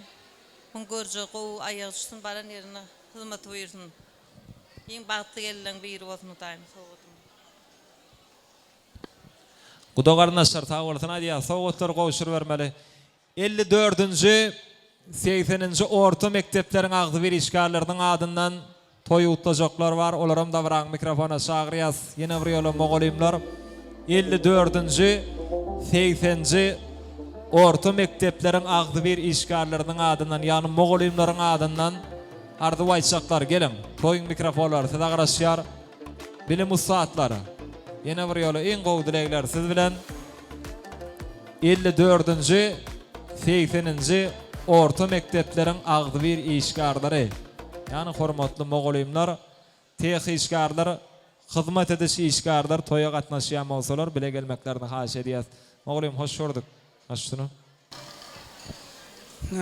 Muň görjegi gowy aýagy düşsün baran ýerine hyzmaty buýursyn. Iň bagtly gelinleň biri bolsun Hudaýym sowgadym. Guda garyndaşlar sag bolsun aýdýas sowgatlary gowşurybermeli. Elli dördünji, segseninji orta mekdepleriň agzybir işgärleriniň adyndan toý gutlajaklar bar. Olaram dabaraň mikrofona çagyrýas. Ýene bir ýola mugallymlar elli dördünji, segsenji orta mekdepleriň agzybir işgärleriniň adyndan, ýagny mugallymlaryň adyndan arzuw aýtjaklar. Geliň, toýuň mikrofonlary size garaşýar. Bilim ussatlary, ýene bir ýola iň gowy dilegler siz bilen. Elli dördünji, segseninji orta mekdepleriň agzybir işgärleri, ýagny hormatly mugallymlar, teh işgärler, hyzmat ediş işgärler toýa gatnaşýan bolsalar bile gelmeklerini haýyş edýäs. Mugallym hoş gördük. Baş üstüne.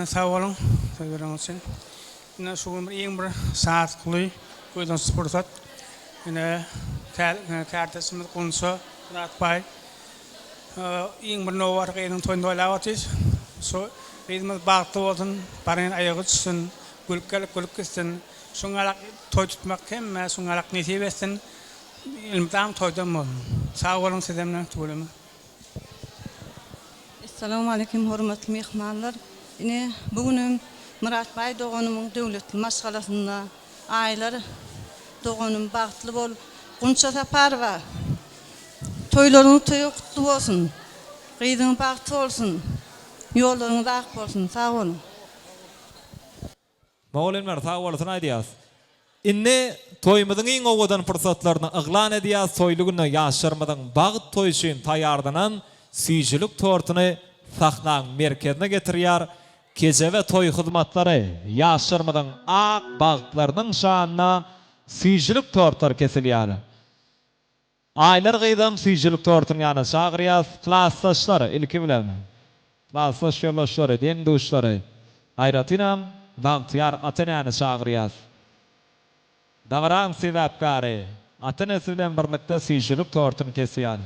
Sag boluň söz bereniňiz üçin. Ine şu gün bir iň bir şatlykly, buýsançly pursat. Ine kärdeşimiz Gunça Myratbaý iň bir nobat gyzynyň toýuny toýlap otyrys. Şu gyzymyz bagtly bolsun, baran aýagy düşsün, gülüp gelip gülüp gitsin. Şuňalak toý tutmak hemmä şuňalak nesip etsin. Elmydam toýdan bolsun. Sag boluň sizem tüweleme. Essalawmaleýkim hormatly myhmanlar. Ine, bu günem Myratbaý doganymyň döwletli maşgalasynda Aýlar doganym bagtly bol. Gunça Saparowa toýlaryňyz toýa gutly bolsun. Gyzyň bagty bolsun. Ýollaryňyz ak bolsun. Sag boluň. Mugallymlar sag bolsun aýdýas. Indi toýumyzyň iň owadan pursatlaryny yglan edýäs, toýly günde ýaşlarymyzyň bagt toýy üçin taýýarlanan süýjülik tortuny sahnaň merkezine getirýär Kejebe toý hyzmatlary ýaşlarymyzyň ak bagtlarynyň şanyna süýjülik tortlary kesilýär. Aýlar gyzam süýjülik tortunyň ýanyna çagyrýas. Klasdaşlar, ilki bilen, klasdaş ýoldaşlary, deň-duşlary, aýratynam, bagtyýar ata-enäni çagyrýas. Dabaraň sebäpkäri, ata-enesi bilen birlikde süýjülik tortuny kesýär.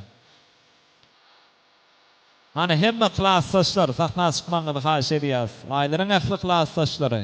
Hany, hemme klasdaşlar, sahna çykmagyňyzy haýyş edýäs. Aýlaryň ähli klasdaşlary.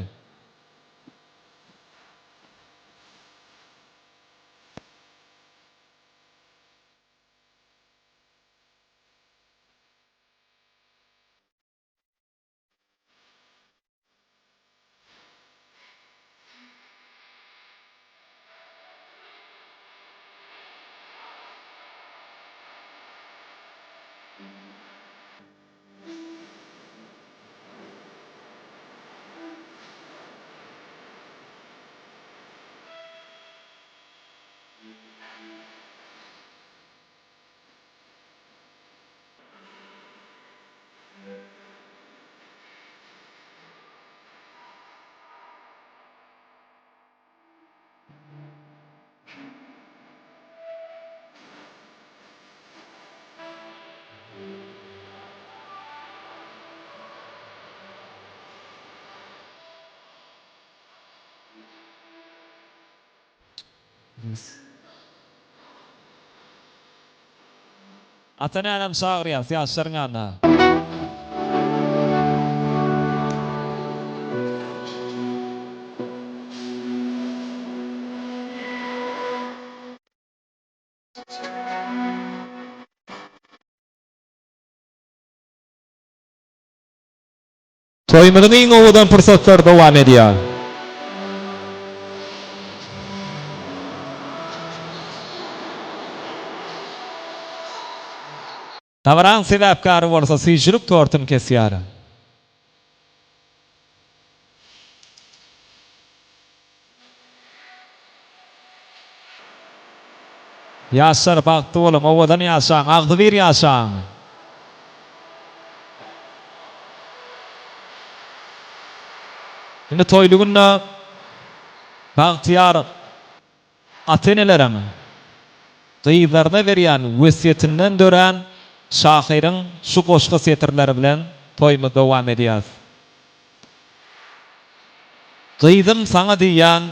Ata-enänem çagyrýas ýaşlaryň ýanyna. Toýumyzyň iň owadan pursatlary dowam edýär. Dabaraň sebäpkäri bolsa süýjülik tortuny kesýär. Ýaşlar bagtly boluň, owadan ýaşaň, agzybir ýaşaň! Indi toýly günde bagtyýar ata-eneleriň gyzlaryna berýän wesýetinden dörän şahyryň şu goşgy setirleri bilen toýumyzy dowam edýäs. Gyzym saňa diýýän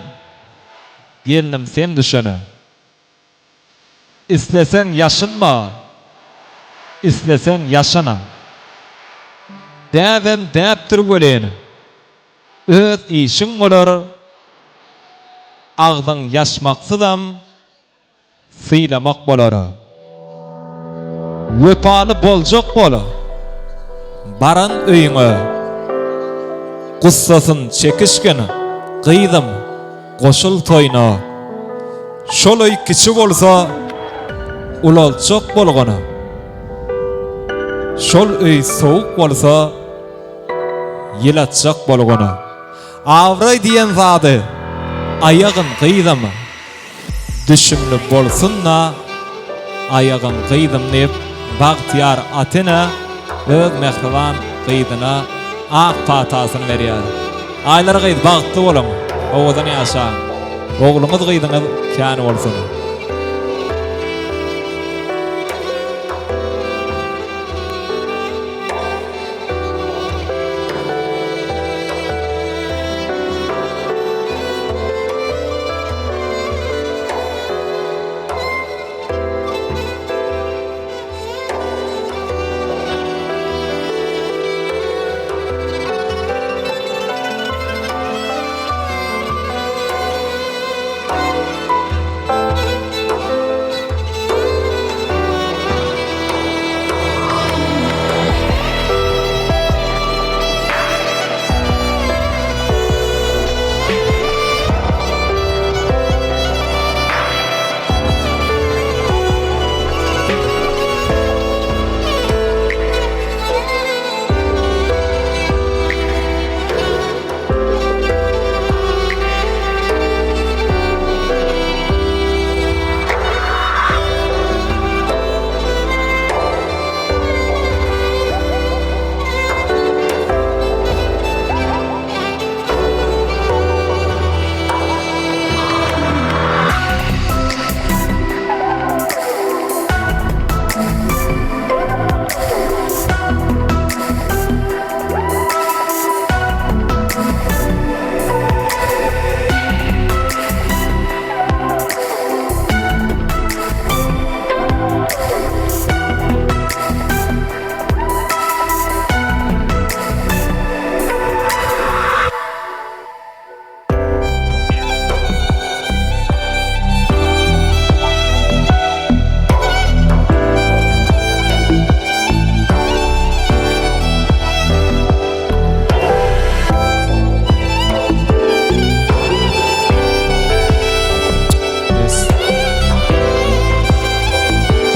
gelnim sen düşene. Isleseň ýaşynma, isleseň ýaşana. Däbem däpdir welin, öz işiň bolar, agzyň ýaşmaksyzam sylamak bolar. Wepaly boljak bol, baran öýüňe. Gussasyn çekişgin, gyzym, goşul toýuna. Şol öý kiçi bolsa, ulaltjak bolgun. Şol öý sowuk bolsa, ýylatjak bolgun. Abraý diýen zady aýagyn, gyzym. Düşümli bolsun-da, aýagym gyzym diýip, bagtyýar ata-ene öz mähriban gyzyna ak patasyny berýär. Aýlar gyz, bagtly boluň, owadan ýaşaň! Ogluňyz, gyzyňyz kän bolsun!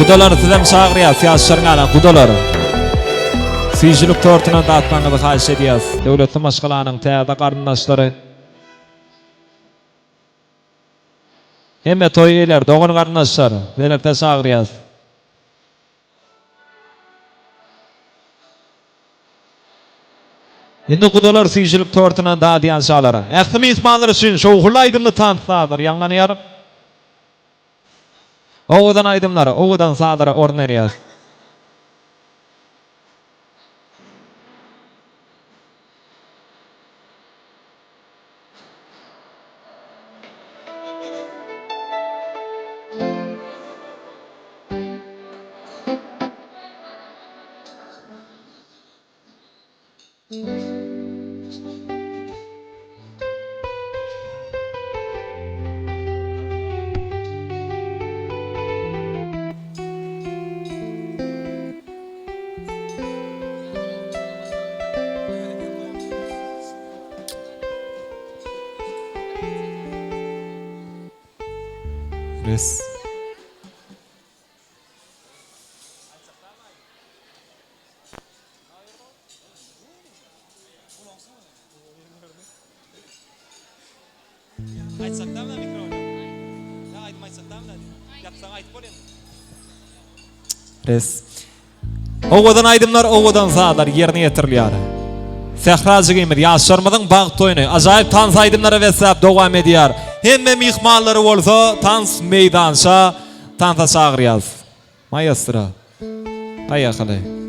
Gudalary sizem çagyrýas, ýaşlaryň ýanyna gudalar. Süýjülik tortuna datmagyňyzy haýyş edýäs. Döwletli maşgalanyň täze garyndaşlary. Hemme toý eýeleri, dogan-garyndaşlar, belentde çagyrýas. Indi gudalar süýjülik tortuna dadýan şalar. Ähli myhmanlar üçin şowhunly aýdymly tans sazlar ýaňlanýar. Owadan aýdymlara, owadan sazlara orun berýär. Res. Res. Owadan aýdymlar, owadan sazlar ýerine ýetirilýär. Sähra jigimiz ýaşlarymyzyň bagt toýuny ajaýyp tans aýdymlara besläp dowam edýär. Hemme myhmanlary bolsa tans meýdança tansa çagyrýas. Maestro. Aýakyly.